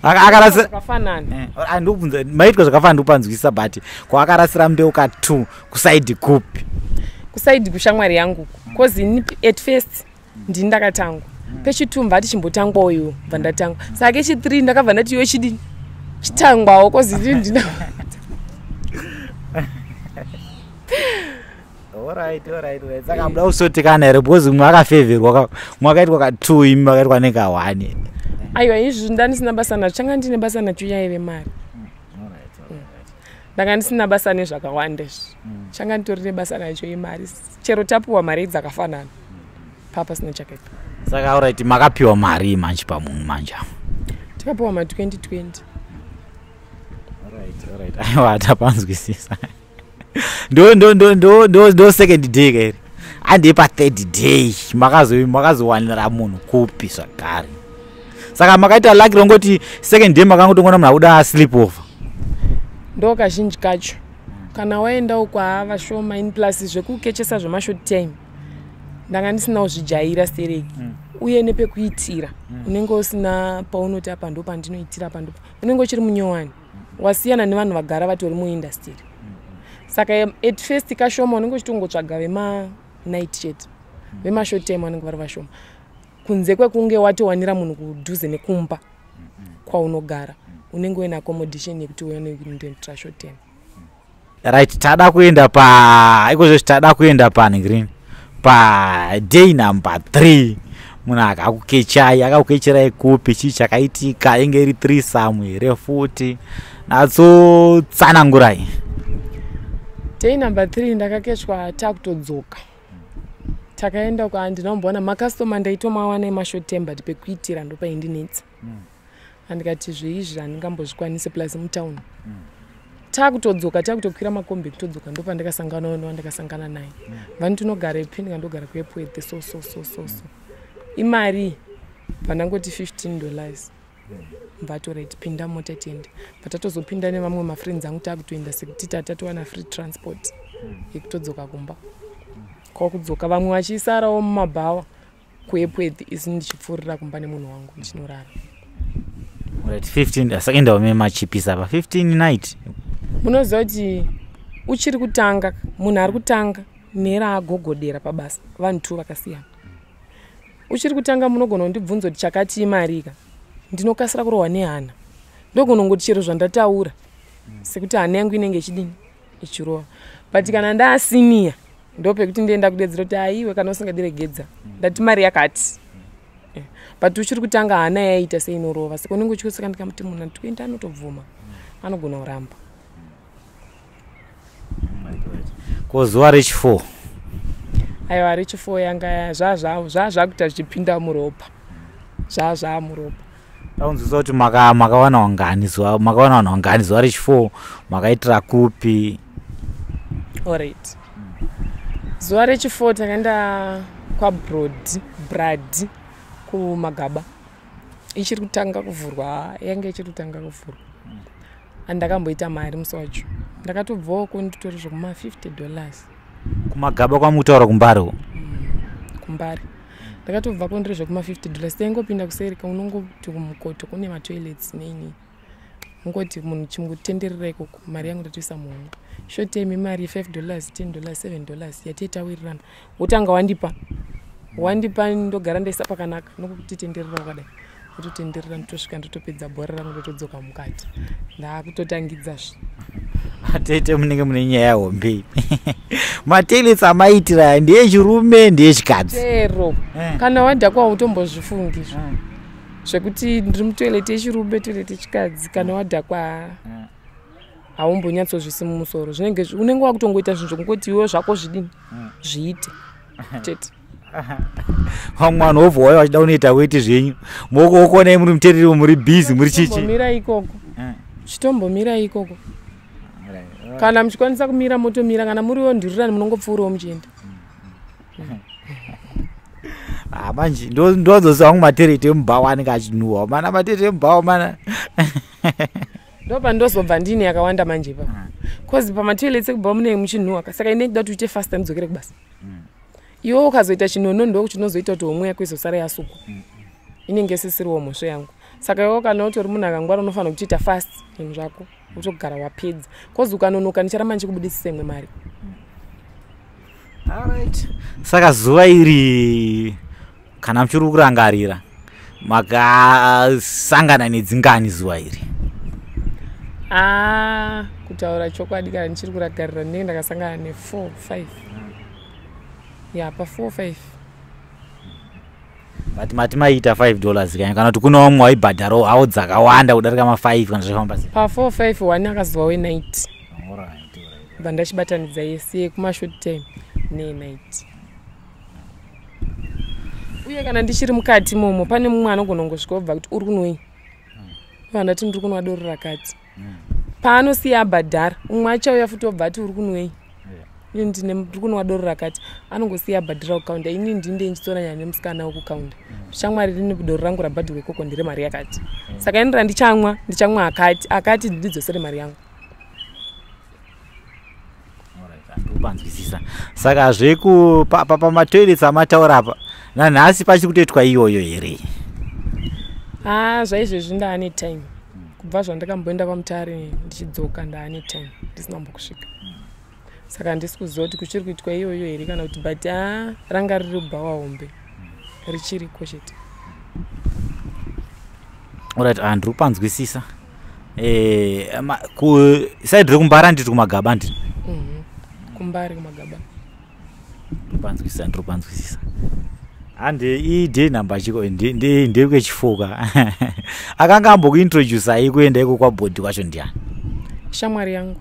akarasira Zvakafanana. Andikubvunza, maitwa zvakafanana, ndikupanzwisisa, but kwaakarasira mbeu ka2 kuside kupi? Kuside kushamwari yangu, cause ini at first ndini ndakatangwa, pechi2 mbva tichimbotangwawo iwo, bva ndatangwa. Saka kechi3 ndakabva ndati iwe chidini, chitangwawo, cause ini ndina Alright, saka muda kusotekana here? Because mumwe akafevherwa, mumwe akaitwa ka2, imi makaitwa neka1. Aiwa, izvi ndandisina basa nacho. Changa ndine basa nacho yaive mari. Ndanga ndisina basa nezvakawanda izvi. Changa nditori nebasa nacho imari. Chero tapiwa mari dzakafanana, paa pasina chakaipa. Saka alright, makapiwa mari manje pamunhu manje? Takapiwa ma2020. Alright, aiwa, tapanzwisisa. Ndo second day kairi, handei pathird day. Makazowanira munhu kupi zvakare? Saka makaita lucky rongoti second day makangotongoona munhu akuda sleep over? Ndo kazhinji kacho kana waendawo kwaava shoma in, plus zvekukechesa zvemashort time ndanga ndisina kuzvijaira stereki. Uye nepekuitira unenge usina paunoti apa ndo pandinoitira, apa ndo unenge uchiri munyowani, wasiyana nevanhu vagara vatori muindustry. Saka at first kashoma unenge uchitongotsvaga vemanight chete. Vemashort time vanenge vari vashoma, kunze kwekunge watowanira munhu kudhuze nekumba kwaunogara, unenge uine accommodation yekuti uone kundoitira short time. Right, tada kuenda pa ikozvezvi, tada kuenda pangreen paday number 3. Munhu akakukechai, akakukecherai kupi? Chii chakaitika? Inge iri threesome here futi? Natsotsanangurai. Day number 3 ndakakechwa takutodzoka. Takaenda kwa, handina kumboona makastoma, ndaitomawana emashort time, but pekuitira ndopaindinetsa. Andikati zveizvi handingambozvikwanisi, plus mutauni. Takutodzoka, takutokwira makombi kutodzoka, ndopandakasangana newandakasangana naye. Vani tinogara ipi? Ndikandogara kuEpworth, so so so so so. Imari vandangoti $15. Mvatoreti pinda mota tiende. Bvatatozopinda nevamwe mafriends angu, takutoenda sekuti tatatowana free transport yekutodzoka kumba. Kwakudzoka vamwe vachisarawo mumabhawa kuEpworth, isi ndichipfuurira kumba nemunhu wangu ndichinorara. Right, 15, saka indawo machipisa pa 15 night. Munoziva kuti uchiri kutanga, munhu ari kutanga neraagogodera pabasa vanhu tu vakasiyana. Uchiri kutanga munogona kundibvunza kuti chakati imarika, ndinokasira kurohwa nehana, ndogona kungoti chero zvandataura, sekuti hana yangu inenge ichidini, ichirova. But kana ndaasiniya, ndopekuti ndienda kudedzera kuti aiwe, kana usingadiregedza, ndati mari yakati. But uchiri kutanga hana yaita seinorova, saka unenge uchisaka ndikamuti munhu 20 anotobvuma, anogona kuramba. Ko zuva rechi4? Aiwa, rechi4 yanga zvazvakuita zvichipinda muropa, zvazvamuropa. Taunzwisa kuti makawana wangani zuva, makawana vanhu vangani zuva rechi4, makaitira kupi? Alright, zuva rechi4 takaenda kwabrod brad kumagaba. Ichiri kutanga kuvhurwa, yange ichiri kutanga kuvhurwa. Handakamboita mari musi wacho, ndakatobvawo kunditori zvekuma $50. Kumagaba kwamutaura kuMbare? Kumbare. Ndakatobva kundiri zvekuma $50. Taingopinda kuserika, unongoti kumukoto kune matoilets neini, ungoti munhu chingotenderera ikoko, mari yangu ndatoisa muhomwe. Short time imari $5, $10, $7 yatitawirirana, wotanga wandipa, wandipa, ndogara ndaisa pakanaka, nokuti tenderera wakadai, ndototenderera, ndotosvika, ndotopedza bhora rangu, ndotodzoka mukati, ndakutotangidzazve. Atete, munenge mune nyaya hombe. Matoilets amaitira ndeyechirume, ndeyechikadzi? Chero kana wadhakwa utombozvifungi izvo zvekuti ndiri mutoilet yechirume, toilet yechikadzi. Kana wadhakwa haumbonyatsozvisi mumusoro, zvinenge unenge wakutongoita zvinhu zvekungoti iwe zvako zvidini, zviite chete. Vamwe vanhu vobva wauya vachida kunoita weti zvenyu, mokuokonai muri mutereri, muri busy, muri chichi. Chimbomira ikoko. Chitombomira ikoko. Kana muchikwanisa kumira, motomira. Kana muriwo ndirirani, munongopfuurawo muchienda. Ah, manje ndonzoziva vangu matereti emubhawa anenge achinhuhwa mana, matereti emubhawa mana. Ndo pandozobva ndine yakawanda manje ipapo, cause pamatoilets ekubva munenge muchinhuhwa. Saka ine kuda kuti uite fast, mudzokere kubasa. Iwe ukazoita chinono, ndo chinozoita kuti homwe yako izosara yasukwa, inenge isisiriwo mhosvo yangu. Saka iwe kana utori munhu akangwara, unofanira kuchiita fast zvinhu zvako, utogara wapedza, cause ukanonoka ndicharamba ndichikubudisisa imwe mari. Alright. Saka zuva iri, kana muchiri kurangarira, makasangana nedzingani zuva iri? A, kutaura chokwadi, kana ndichiri kuragarira, ndinenge ndakasangana ne4 5, ya, pa4 5. But mati maiita $5 kana kuti kuna vamwe waibhadharawo hawo dzakawanda kudarika ma5, kana zvafamba sei? Pa4 5, one akazova wenight, bva ndachibatanidza yese yekumashort time neyenight. Uye kana ndichiri mukati momo, pane mumwe anogona kungosvika obva kuti, "Uri kunwei?" Bva ndati, "Ndiri kunwa doro rakati." Paanosiya abhadhara, umwe achauya futi obva ati, "Uri kunwei?" "Ini ndiri kunwa doro rakati." Anongosiya abhadhara kukaunda. Ini ndinde ndichitora nyaya nemusikana wekukaunda, "Shamwari, rini doro rangu rabhadhirwa ikoko ndire mari yakati. Saka ini randichamwa, ndichamwa akati akati, ndidzosere mari yangu." Panzwisisa. Saka zveku pamatoilets amataura apa, nanhasi pachiri kutoitwa iyoyo here? Ha, zvaizvezvi ndaane time. Kubva zvandakamboenda kwaMutare ndichidzoka, ndaane time ndisina kumbokusvika, saka handisi kuziva kuti kuchiri kuitwa iyoyo here kana kuti, but a, ranga riri bhawa hombe, richiriko chete. Alright, ah, ndiri kupanzwisisa. Side rekuMbare, nditi kuMagaba, ndini? KuMbare, kuMagaba. Ndiri ndiri kupanzwisisa. Hande ide nhamba chiko ndekwechifoka. Akanga ambokuintroducai kuenda iko kwabhodhi kwacho ndiani? Shamwari yangu.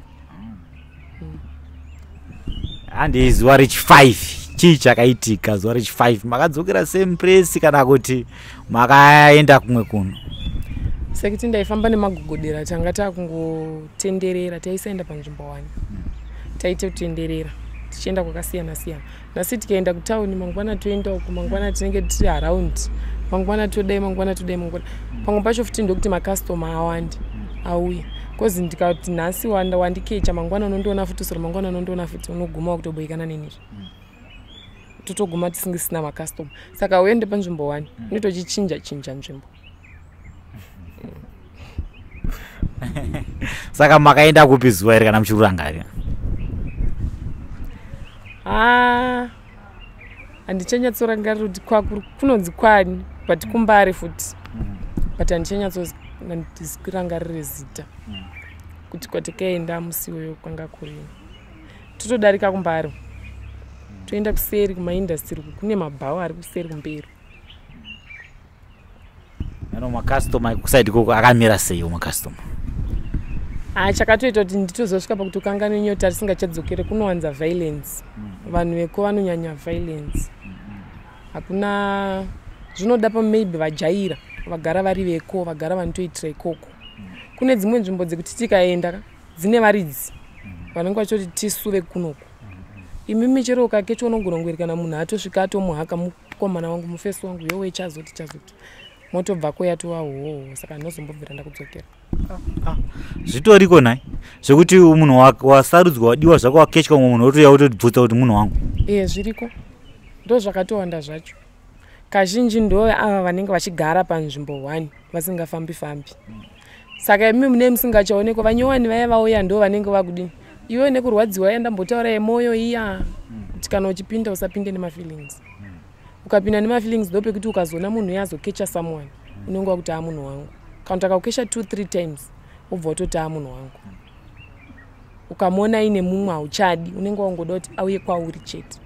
Hande zuva rechi5, chii chakaitika zuva rechi5? Makadzokera same place kana kuti makaenda kumwe kuno? Sekuti ndaifamba nemagogodera, tanga takungotenderera, taisaenda panzvimbo wani, taite kutenderera tichienda kwakasiyana siyana. Nhasi tikaenda kutauni, mangwana toenda uku, mangwana tinenge tiri around, mangwana todai, mangwana todai, mangwana pamwe pacho futi. Ndokuti makastoma awande auye, cause ndikati nhasi wanda wandikecha, mangwana unondiona futi, soro mangwana unondiona futi, unoguma wakutoboikana nenizvo, totoguma tisingisina makastoma. Saka uende panzvimbo wani, unotochichinja chinja nzvimbo. Saka makaenda kupi zuva iri, kana muchirurangarira? Ha, handichanyatsorangarira kuti kunonzi kwani, but kuMbare futi, but handichanyatsorangarire zita kuti kwatikaenda musi iwoyo kwanga kurini. Totodarika kuMbare, toenda kuseri kumaindastry, kune mabhawa ari kuseri kumberi. Ano makastoma kuside ikoko akamira seiwo makastoma? Ha, chakatoita kuti nditozosvika pakuti ukangane nyota risingachadzokere, kunowanza violence. Vanhu veko vanonyanya violence, hakuna zvinoda pa maybe vajaira, vagara vari veko, vagara vanotoitira ikoko. Kune dzimwe nzvimbo dzekuti tikaenda ka, dzine varidzi vanenge vachitoti, "Tisu vekunoku." Imimi chero ukakecha, unogona kungoeri kana munhu atosvika atomuhaka, "Mukomana wangu, mufesi wangu, yowe, chazoti chazoti," motobvako yatova hohoho. Saka ndinozombobvira ndakudzokera. Zvitoriko nhai, zvekuti munhu wasarudzwa, wadiwa zvako, wakechwa, mumwe munhu otouya otobvutsa kuti munhu wangu? E, zviriko, ndo zvakatowanda zvacho. Kazhinji ndo ava vanenge vachigara panzvimbo one, vasingafambi fambi. Saka imi mune musingachaonekwa, vanyowani vaya vauya, ndo vanenge vakudini. Iwe nekurwadziwa yandambotaura yemwoyo iya, kuti kana uchipinda usapinde nemafeelings. Ukapinda nemafeelings, ndo pekuti ukazoona munhu uye azokecha someone, unenge wakuti, "A, munhu wangu." Kana kuti akakukesha two three times, wobva watoti, "A, munhu wangu." Ukamuona aine mumwe, hauchadi, unenge wangoda kuti auye kwauri chete.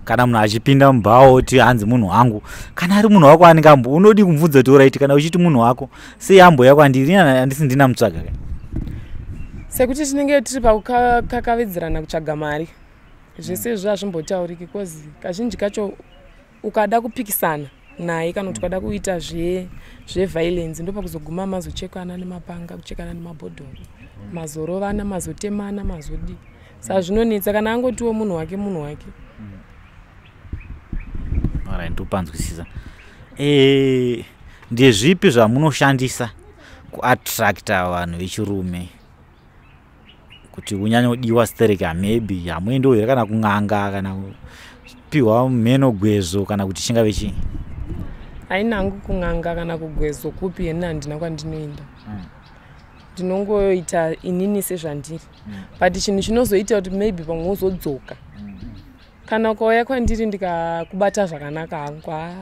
Kana munhu achipinda mubhawa oti hanzi munhu wangu, kana ari munhu wako, anenge ambo unodi kumubvunza kuti, "Alright, kana uchiti munhu wako, sei amboya kwandiri? Ini handisi ndina mutsvaga ka." Sekuti tinenge tiri pakukakavedzerana kutsvaga mari. Zvese izvo hazvimbotauriki, cause kazhinji kacho ukada kupikisana naye kana kuti ukada kuita zveviolence, ndopakuzoguma mazochekana nemapanga, kuchekana nemabhodhoro, mazorovana, mazotemana, mazodi. Saka zvinonetsa kana angotiwo munhu wake, munhu wake. Alright, ndopanzwisisa. Ndezvipi zvamunoshandisa kuattracta vanhu vechirume kuti unyanyodiwa stereka? Maybe hamuendiwo here kana kun'anga, kana kupiwa mheno gwezo, kana kuti chingave chii? Hainangu kun'anga kana kugwezo kupi, ini handina kwandinoenda. Ndinongoita inini sezvandiri, but chinhu chinozoita kuti maybe pamwe uzodzoka kana ukauya kwandiri ndikakubata zvakanaka hangu, ha,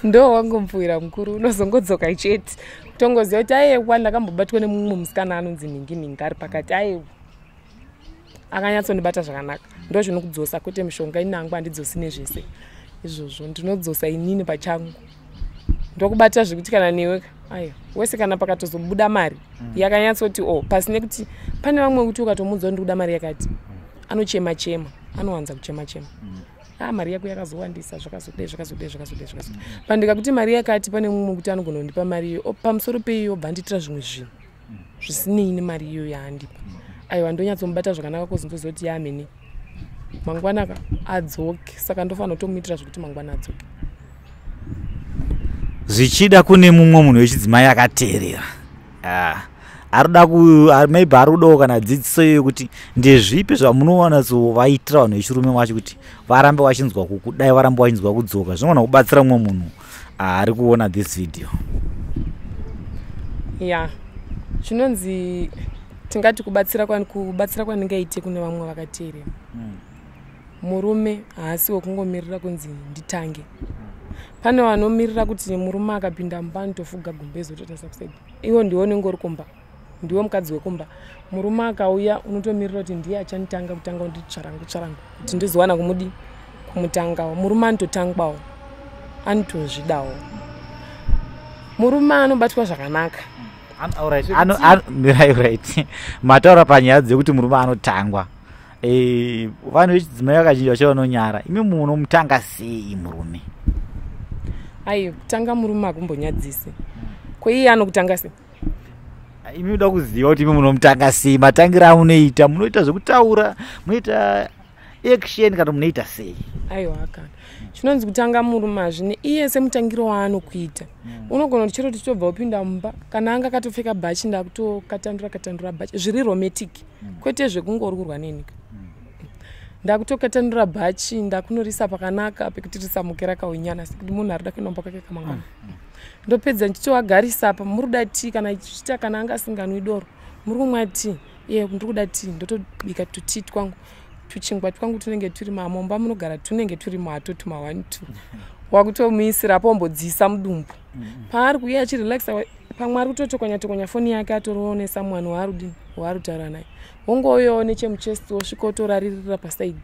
ndo wangomupfuwira mukuru, unozongodzoka chete. Kutongoziva kuti aiwa, ndakambobatwa nemumwe musikana anonzi nhingi nhingi ari pakati, aiwa, akanyatsondibata zvakanaka. Ndo zvinokudzosa, kwete mishonga. Inangu handidzosi nezvese izvozvo, ndinodzosa inini pachangu, ndokubata zvekuti kana newe, aiwa, wese kana pakatozobuda mari yakanyatsoti o pasine kuti pane vamwe kuti ukatomudza ndikuda mari yakati, anochema chema, anowanza kuchema chema. Ah, mari yako yakazowandisa, zvakazodai, zvakazodai, zvakazodai, zvakazodai. Pandikakuti mari yakati, pane mumwe kuti anogona kundipa mari iyo, pamusoro peiyo obva andiitira zvimwe zvinhu zvisinei nemari iyo yaandipa. Aiwa, ndonyatsomubata zvakanaka, cause ndoziva kuti yamene mangwana adzoke, saka ndofanira kutomuitira zvekuti mangwana adzoke. Zvichida kune mumwe munhu wechidzimai akateerera, ah, arikuda maybe ari kudawo kana dzidziso iyoyo kuti ndezvipi zvamunowanatsovaitira vanhu vechirume vacho kuti varambe vachinzwa kukudai, varambe vachinzwa kudzoka. Zvinogona kubatsira mumwe munhu ari kuona this video. Ya, chinonzi tingati kubatsira kwandingaite kune vamwe vakateerera, murume haasi wekungomirira kunzi nditange. Pane vanomirira kuti murume akapinda mumba anotofuga gumbezi, ototarisa kusaidi. Iwo ndiwe unenge uri kumba, ndiwe mukadzi wekumba. Murume akauya, unotomirira kuti ndiye achanditanga, kutanga kunditi tsvarangu tsvarangu kuti ndizowana kumudi kumutangawo. Murume anototangwawo, anotozvidawo. Murume anobatwa zvakanaka. Mirai, right, mataura panyaya dzekuti murume anotangwa. Vanhu vechidzimai vakazhinji vacho vanonyara. Imi munomutanga sei murume? Ai, kutanga murume akumbonyadzisi. Kweiye anokutanga sei? Imi uda kuziva kuti imi munomutanga sei, matangiro amunoita. Munoita zvekutaura, munoita action, kana munoita sei? Aiwa, kana chinonzi kutanga murume hazvine iye semutangiro waanokuita. Unogona kuti chero tichitobva upinda mumba, kana anga akatopfeka bhachi, ndakutokatandura katandura bhachi zviri romantic, kwete zvekungorurwa nenyika. Ndakutokatandura bhachi, ndakunorisa pakanaka pekuti risamuke rakaunyana, sekuti munhu arida kuenda mumba kwake kamangwana. Ndopedza ndichitovagarisa apa, muri kuda tii? Kana chichita, kana anga asinganwi doro, muri kumwa tii? Iye, ndiri kuda tii. Ndotobika tutii twangu, tuchingwa twangu tunenge turi mamomba, munogara tunenge turi mato tuma 1 2, wakutomuisira pombodzisa mudumbu. Paari kuuya achirelaxa, pamwe ari kutotokonya tokonya foni yake, atorione someone waarudini, waari kutaura naye. Wongouyawo nechemuchest, wosvika wotoraririra pasaidi,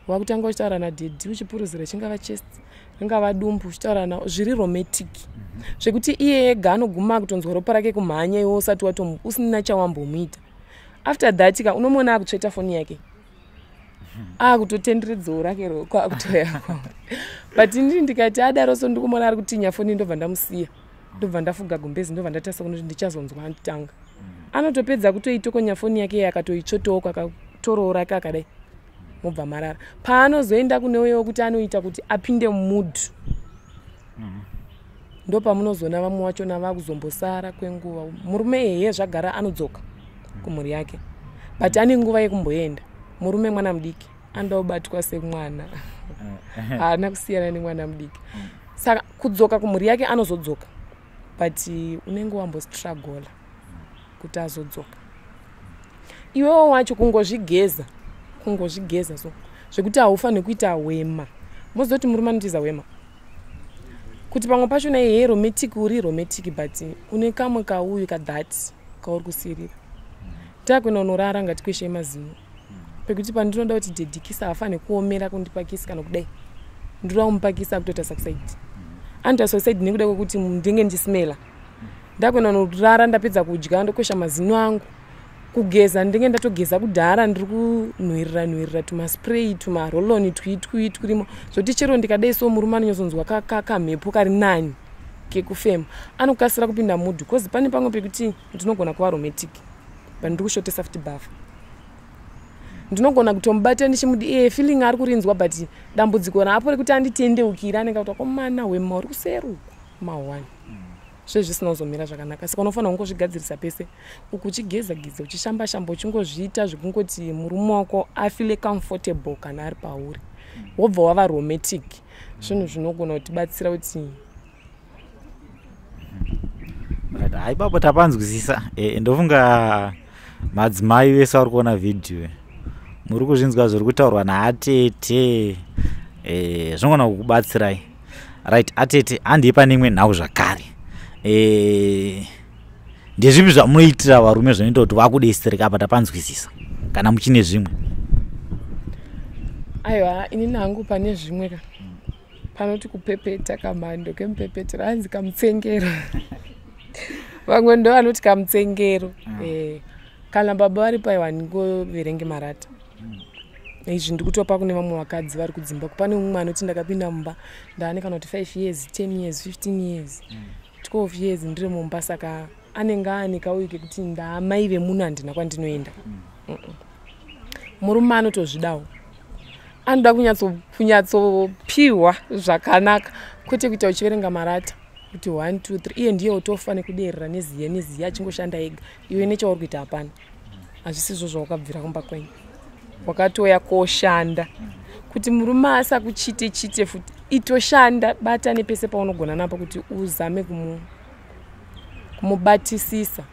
wakutanga uchitaura nadaddy, uchipuruzira, chingava chest, ringava dumbu, uchitaura nao zviri romantic, zvekuti iye ega anoguma kutonzwa ropa rake kumhanya, iwe usati wato usina chawambomuita. After that ka, unomuona akutsveta foni yake, akutotenderedzawo rake roko, akutoya. But inini ndikati adaro so, ndikumuona ari kutinya foni, ndobva ndamusiya, ndobva ndafuga gumbezi, ndobva ndatasa kunoti ndichazonzwa anditanga. Anotopedza kutoitokonya foni yake, akatoitsvotawo kakatorowo rake akadai, mobva marara. Paanozoenda kune uyo wekuti anoita kuti apinde mumood, ndo pamunozoona vamwe vachona vakuzombosara kwenguva. Murume ehe, zvagara anodzoka kumhuri yake, but ane nguva yekumboenda. Murume mwana mudiki, anoda kubatwa semwana, haana kusiyana nemwana mudiki. Saka kudzoka kumhuri yake anozodzoka, but unenge wambostruggle kuti azodzoka. Iwewo wacho kungozvigeza, kungozvigeza so zvekuti haufaniri kuita hwema. Mozoti murume anotiza hwema kuti pamwe pachona iye romantic, uri romantic, but une kamwe kauyu kathat kauri kusirira. Takuenda unorara, ngatikweshei mazino pekuti pandinoda kuti daddy kisa, haafaniri kuomera kundipakisi kana kudai. Ndinoda kumupakisa akutoita suicide, anoita suicide nekuda kwekuti ndinge ndismela. Ndakuenda unorara, ndapedza kudya, ndokwesha mazino angu. Kugeza ndinge ndatogeza kudhara, ndiri kunhuhwirira nhuhwirira tumaspray, tumaroll-on twitwi turimo, zvoti chero ndikadai so murume anonyatsonzwa kamhepo kari nani kekufema, anokasira kupinda mood, because pane pamwe pekuti ndinogona kuva romantic but ndiri kushotesa futi bhavha. Ndinogona kutomubata ndichimudi iye feeling ari kurinzwa, but dambudziko raapo rekuti anditendeukira, anenge kuti akomana wema uri kuseruku ma1 zve zvisina kuzomira zvakanaka. Saka unofanira kungozvigadzirisa pese uku, uchigeza geza, uchishamba shamba, uchingozviita zvekungoti murume wako afeele comfortable kana ari pauri, wobva wava romantic. Zvinhu zvinogona kutibatsira kuti Right, hai, ipapo tapanzwisisa. Ndofunga madzimai vese vari kuona vhidhiyo muri kuzvinzwa zviri kutaurwa naatete. Zvinogona kukubatsirai. Right, atete, handii pane imwe nhau zvakare. Ndezvipi zvamunoitira varume zvinoita kuti vakudetsereka? Apa tapanzwisisa, kana muchine zvimwe. Aiwa, inini hangu pane zvimwe ka, panoti kupepeta, kamhando kemupepetero hanzi kamutsengero, vamwe ndo vanoti kamutsengero. Kana baba vari paiwa, ndingoverenge marata. Izvi ndikutopa kune vamwe vakadzi vari kudzimba. Pane mumwe anoti ndakapinda mumba ndaane kana kuti 5 years, 10 years, 15 years, 12 years ndiri mumba, saka anenge aane kauyu kekuti ndaamai vemunhu, handina kwandinoenda. Murume anotozvidawo, anoda kunyatsopiwa zvakanaka, kwete kuita uchiverenga marata kuti 1 2 3. Iye ndiye utofa nekuderera neziya neziya, achingoshanda ega, iwe nechauri kuita hapana. Hazvisizvo zvawakabvira kumba kwenyu, wakatoya koshanda. Kuti murume asakuchite chite futi, itoshanda, bata nepese paunogona napo kuti uzame kumubatisisa,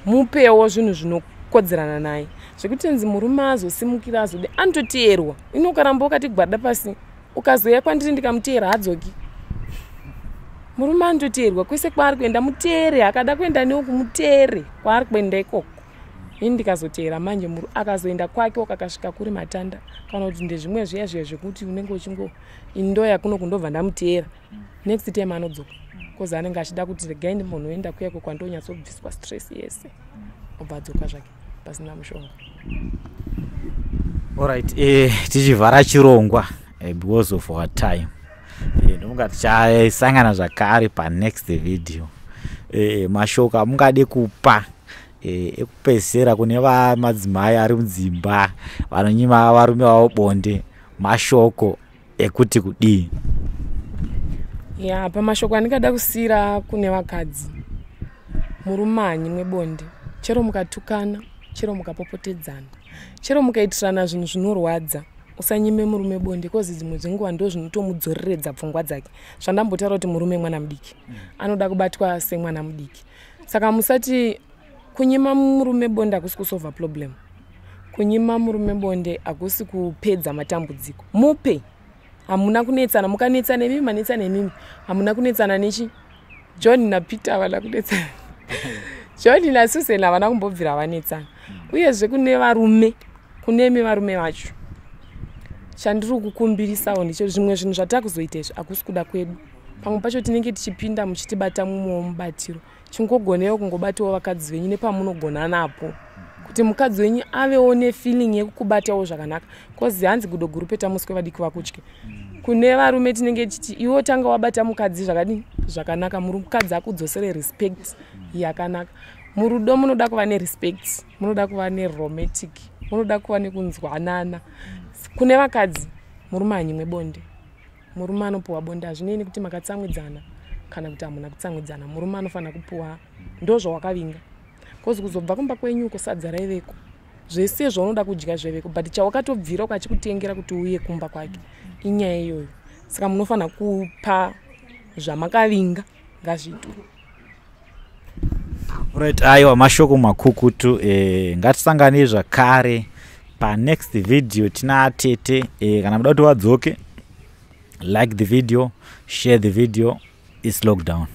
mupewo zvinhu zvinokodzerana naye, zvekuti nzi murume azosimukira azode anototeerwa. Ino ukaramba wakati gwada pasi, ukazoya kwandiri ndikamuteera, hadzoki. Murume anototeerwa kwese kwaari kuenda, muteere. Akada kuenda newo, kumuteere kwaari kuenda ikoko. Ini ndikazoteera manje, akazoenda kwake akasvika kuri matanda, kana kuti ndezvimwe zviya zviya zvekuti unenge uchingo indoya kuno kundobva ndamuteera, next time anodzoka, because anenge achida kuti regai ndimbonoenda kuyako kwandonyatsobviswa stress yese, obva adzoka zvake pasina mushonga. Alright, tichivhara chirongwa, because of our time, ndofunga tichasangana zvakare panext video. Mashoko amungade kupa ekupedzisira kune vamadzimai ari mudzimba vanonyima varume vavo bonde, mashoko ekuti kudii? Ya, pamashoko andingada kusiyira kune vakadzi, murume hanyimwe bonde. Chero mukatukana, chero mukapopotedzana, chero mukaitirana zvinhu zvinorwadza, usanyime murume bonde, cause dzimwe dzenguva ndo zvinotomudzoreredza pfungwa dzake. Zvandambotaura kuti murume mwana mudiki, anoda kubatwa semwana mudiki. Saka musati kunyima murume bonde hakusi kusolva problem, kunyima murume bonde hakusi kupedza matambudziko. Mupe, hamuna kunetsana. Mukanetsana imimi, manetsana imimi, hamuna kunetsana nechi John naPeter havana kunetsana, John naSusan havana kumbobvira vanetsana. Uyezve kune varume, kunemi varume vacho, chandiri kukumbirisawo ndicho zvimwe zvinhu zvatakuzoita izvi hakusi kuda kwedu. Pamwe pacho tinenge tichipinda muchitibata mumwewo mubatiro. Chingogonewo kungobatawo vakadzi venyu nepamunogona napo, kuti mukadzi wenyu avewo nefeeling yekukubatawo zvakanaka, cause hanzi gudo guru peta muswe, vadiki vakutye. Kune varume tinenge tichiti iwe tanga wabata mukadzi zvakadini zvakanaka, mukadzi akudzosere respect yakanaka. Murudo munoda kuva nerespect, munoda kuva neromantic, munoda kuva nekunzwanana. Kune vakadzi, murume hanyimwe bonde, murume anopiwa bonde. Hazvinei nekuti makatsamwidzana kana kuti hamuna kutsamwidzana, murume anofanira kupiwa, ndo zvawakavinga, cause kuzobva kumba kwenyu uko sadza raiveko, zvese zvaunoda kudya zveveko, but chawakatobvira ukachikutengera kuti uye kumba kwake inyaya iyoyo. Saka munofanira kupa zvamakavinga, ngazviitwe. Right, aiwa, mashoko makukutu. Ngatisanganei zvakare panext video tina tete. Kana muda kuti vadzoke, like the video, share the video. It's lockdown.